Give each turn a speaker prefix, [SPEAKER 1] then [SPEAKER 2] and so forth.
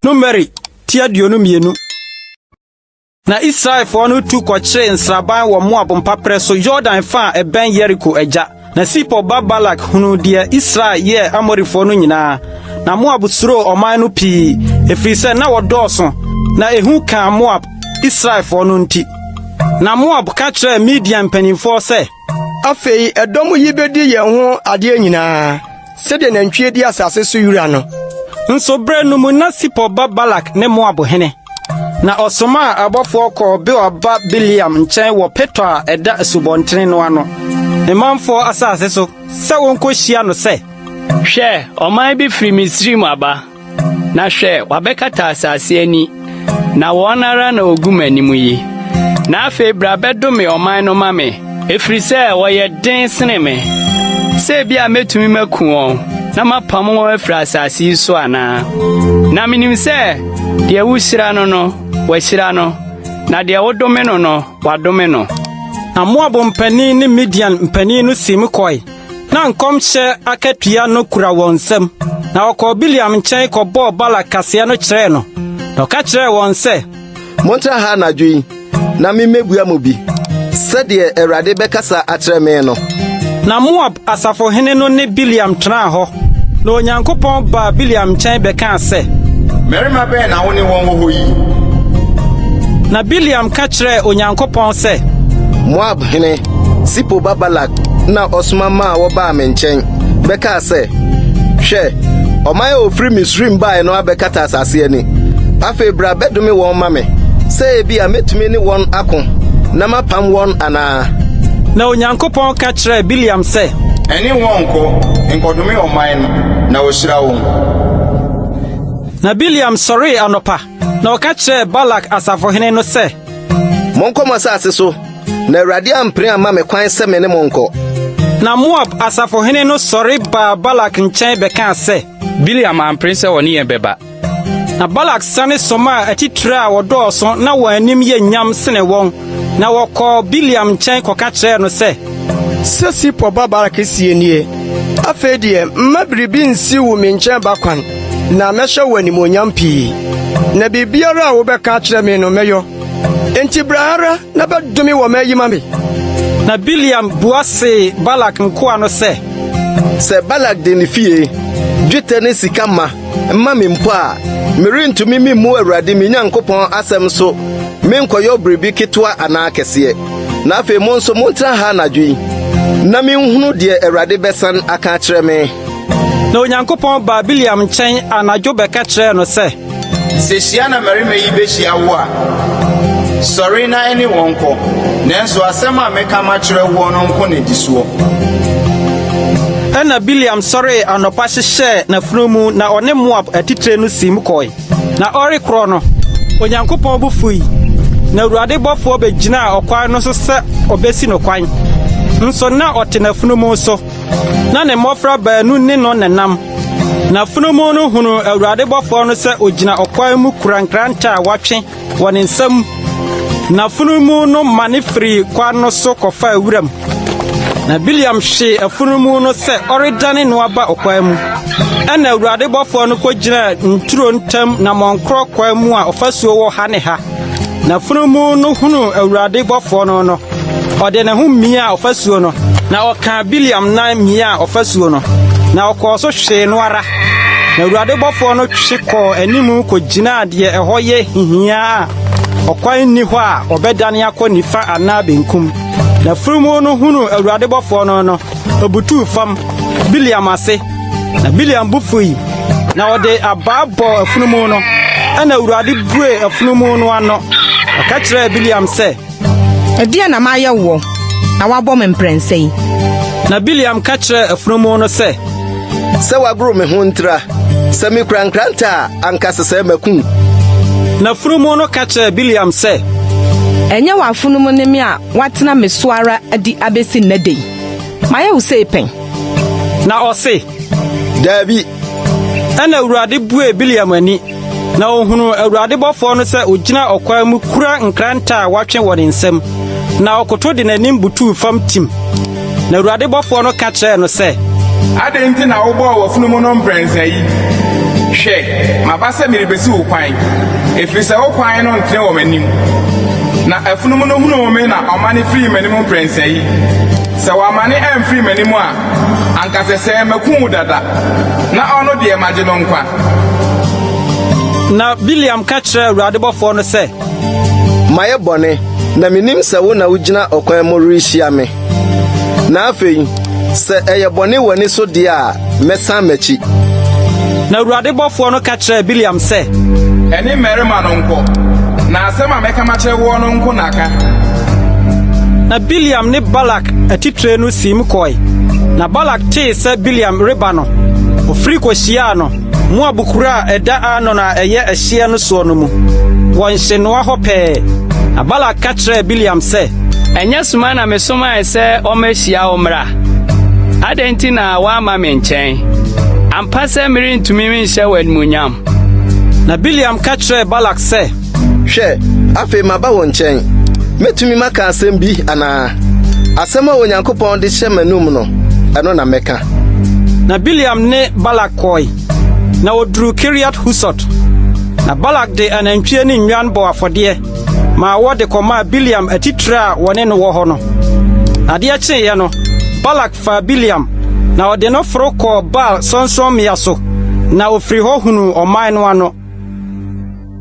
[SPEAKER 1] Numeri ti 22. Na Israelfoɔ no tu kɔkyeree nsraban wɔ Moab mpaperɛ so Yordan fa a ɛbɛn Yeriko agya. Na Sipor ba Balak hunuu deɛ Israel yɛɛ Amorifoɔ no nyinaa. Na Moab suroo ɔman no pii, ɛfiri sɛ na wɔdɔɔso, na ehu kaa Moab, Israelfoɔ no nti. Na Moab ka kyerɛɛ Midian mpanimfoɔ sɛ,
[SPEAKER 2] Afei ɛdɔm yi bedi yɛn ho adeɛ nyinaa, sɛdeɛ nantwie di asase so wira no.
[SPEAKER 1] Nso berɛ no mu na Sipor ba Balak ne Moab hene. Na ɔsomaa abɔfoɔ kɔɔ Beor ba Bileam nkyɛn wɔ Petor a ɛda asubɔntene no ano, ne manfoɔ asase so, sɛ wɔnkɔhyia no sɛ,
[SPEAKER 3] Hwɛ, ɔman bi firi Misraim aba, na hwɛ, wɔabɛkata asase ani, na wɔn ara na wogu m'anim yi. Na afei bra bɛdome ɔman no ma me, ɛfiri sɛ wɔyɛ den sene me. Sɛ ebia metumi maku wɔn na mapam wɔn afiri asase yi so anaa. Na minim sɛ deɛ wohyira no no, wɔahyira no, na deɛ wodome no no, wɔadome no.
[SPEAKER 1] Na Moab mpanin ne Midian mpanin no siim kɔe. Na nkɔmhyɛ akatua no kura wɔn nsam. Na wɔkɔɔ Bileam nkyɛn kɔbɔɔ Balak kaseɛ no kyerɛɛ no. Na ɔka kyerɛɛ wɔn sɛ,
[SPEAKER 4] Montra ha anadwo yi, na mimmebua mo bi, sɛdeɛ Awurade bɛkasa akyerɛ me no.
[SPEAKER 1] Na Moab asafohene no ne Bileam tenaa hɔ. Na Onyankopɔn baa Bileam nkyɛn bɛkaa sɛ,
[SPEAKER 5] Mmarima bɛn na wo ne wɔn wɔ hɔ yi?
[SPEAKER 1] Na Bileam ka kyerɛɛ Onyankopɔn sɛ,
[SPEAKER 4] Moab hene Sipor ba Balak na ɔsoma maa wɔbaa me nkyɛn bɛkaa sɛ, Hwɛ, ɔman a wɔfiri Misraim bae no abɛkata asase ani. Afei bra bɛdome wɔn ma me, sɛ ebia metumi ne wɔn ako na mapam wɔn anaa.
[SPEAKER 1] Na Onyankopɔn ka kyerɛɛ Bileam sɛ,
[SPEAKER 5] Ɛne wɔn nkɔ, nkɔdome ɔman no, na wɔahyira wɔn.
[SPEAKER 1] Na Bileam sɔree anɔpa, na ɔka kyerɛɛ Balak asafohene no sɛ,
[SPEAKER 4] Monkɔ mo asase so, na Awurade ampene amma me kwan sɛ me ne mo nkɔ.
[SPEAKER 1] Na Moab asafohene no sɔre baa Balak nkyɛn bɛkaa sɛ,
[SPEAKER 6] Bileam ampene sɛ ɔne yɛn bɛba.
[SPEAKER 1] Na Balak sane somaa atitire a wɔdɔɔso na wɔn anim yɛ nyam sene wɔn, na wɔkɔɔ Bileam nkyɛn kɔka kyerɛɛ no sɛ,
[SPEAKER 2] Sɛ Sipor ba Balak seɛ nie, Afei deɛ, mma biribi nsiw wo me nkyɛn ba kwan, na mɛhyɛ wo animuonyam pii. Na biribiara a wobɛka akyerɛ me no, mɛyɔ. Enti bra ara na bɛdome wɔ m'ayi ma me.
[SPEAKER 1] Na Bileam bua see Balak nkoa no sɛ,
[SPEAKER 4] Sɛ Balak de ne fie, dwetɛ ne sika ma ma me mpo a, merentumi mimmu Awurade me Nyankopɔn asɛm so menkɔyɔ biribi ketewa anaa kɛseɛ. Na afei mo nso montena ha anadwo yi, na minhunu deɛ Awurade bɛsan aka akyerɛ me.
[SPEAKER 1] Na Onyankopɔn baa Bileam nkyɛn anadwo bɛka kyerɛɛ no sɛ,
[SPEAKER 5] Sɛ hyia na mmarima yi behyia wo a, sɔre na ɛne wɔn nkɔ, nanso asɛm a mɛka makyerɛ woɔ no nko na di soɔ.
[SPEAKER 1] Ɛnna Bileam sɔree anɔpa hyehyɛɛ n'afunumu na ɔne Moab atitire no siim kɔe. Na ɔrekorɔ no, Onyankopɔn bo fui, na Awurade bɔfoɔ bɛgyinaa ɔkwan no so sɛ ɔbɛsi no kwan. Nso na ɔte n'afunumu so, na ne mmɔfra baanu ne no nenam. Na afunumu no hunuu Awurade bɔfoɔ no sɛ ɔgyina ɔkwan mu kura nkrantɛ a watwe wɔ ne nsam. Na afunumu no mane firii kwan no so kɔfaa wuram. Na Bileam hwee afunumu no sɛ ɔredane no aba ɔkwan mu. Ɛnna Awurade bɔfoɔ no kogyinaa nturo ntam nammɔnkorɔ kwan mu a ɔfasuo wɔ ha ne ha. Na afunumu no hunuu Awurade bɔfoɔ no no, ɔde ne ho miaa ɔfasuo no, na ɔkaa Bileam nan miaa ɔfasuo no, na ɔkɔɔ so hwee no ara. Na Awurade bɔfoɔ no twe kɔɔ anim kogyinaa deɛ ɛhɔ yɛ hihiaa a ɔkwan nni hɔ a ɔbɛdane akɔ nifa anaa benkum. Na afunumu no hunuu Awurade bɔfoɔ no no, obutuu fam, Bileam ase. Na Bileam bo fui, na ɔde abaa bɔɔ afunumu no. Ɛnna Awurade buee afunumu no ano. Ɔka kyerɛɛ Bileam sɛ,
[SPEAKER 7] Ɛdeɛn na mayɛ woɔ na woabɔ me mprɛnsa yi?
[SPEAKER 1] Na Bileam ka kyerɛɛ afunumu no sɛ,
[SPEAKER 4] Sɛ woagoro me ho ntira, sɛ mikura nkrantɛ a, anka sesɛɛ maku wo.
[SPEAKER 1] Na afunumu no ka kyerɛɛ Bileam sɛ,
[SPEAKER 7] Ɛnyɛ w'afunumu ne me a woatena me so ara de abesi nnɛ da yi? Mayɛ wo sei pɛn?
[SPEAKER 1] Na ɔse,
[SPEAKER 4] Dabi.
[SPEAKER 1] Ɛnna Awurade buee Bileam ani, na ohunuu Awurade bɔfoɔ no sɛ ogyina ɔkwan mu kura nkrantɛ a watwe wɔ ne nsam. Na ɔkoto de n'anim butuu fam tim. Na Awurade bɔfoɔ no ka kyerɛɛ no sɛ,
[SPEAKER 5] Adɛn nti na wobɔɔ w'afunumu no mprɛnsa yi?
[SPEAKER 8] Hwɛ, maba sɛ merebesi wo kwan, ɛfiri sɛ wo kwan no ntene wɔ m'anim. Na afunumu no hunuu me na ɔmane firii m'anim mprɛnsa yi. Sɛ wammane amfiri m'anim a, anka sɛsɛɛ makum wo dada, na ɔno deɛ magye no nkwa.
[SPEAKER 1] Na Bileam ka kyerɛɛ Awurade bɔfoɔ no sɛ,
[SPEAKER 4] Mayɛ bɔne, na minim sɛ wo na wugyina ɔkwan mu rehyia me. Na afei, sɛ ɛyɛ bɔne w'ani so deɛ a, mɛsan m'akyi.
[SPEAKER 1] Na Awurade bɔfoɔ no ka kyerɛɛ Bileam sɛ.
[SPEAKER 8] Ɛne mmarima no nkɔ, na asɛm a mɛka makyerɛ woɔ no nko na ka.
[SPEAKER 1] Na Bileam ne Balak atitire no siim kɔe. Na Balak tee sɛ Bileam reba no, ɔfiri kɔhyiaa no. Moab kuro a ɛda Arnon a ɛyɛ ɛhyeɛ no soɔ no mu, wɔ nhyenoa hɔ pɛɛ. Na Balak ka kyerɛɛ Bileam sɛ.
[SPEAKER 3] Ɛnyɛ soma na mesomae sɛ ɔmmɛhyia wo mmra? Adɛn nti na woamma me nkyɛn? Ampa sɛ merentumi menhyɛ wo animuonyam.
[SPEAKER 1] Na Bileam ka kyerɛɛ Balak sɛ.
[SPEAKER 4] Hwɛ, afei maba wo nkyɛn. Mɛtumi maka asɛm bi anaa? Asɛm a Onyankopɔn de hyɛ m'anom no, ɛno na mɛka.
[SPEAKER 1] Na Bileam ne Balak kɔe, na wɔduruu Kiriat-Husot. Na Balak de anantwie ne nnwan bɔɔ afɔdeɛ maa wɔde kɔmaa Bileam atitire a wɔne no wɔ hɔ no. Na adeɛ kyeeɛ no, Balak faa Bileam, na ɔde no foro kɔɔ Baal sorɔnsorɔmmea so, na ɔfiri hɔ hunuu ɔman no ano.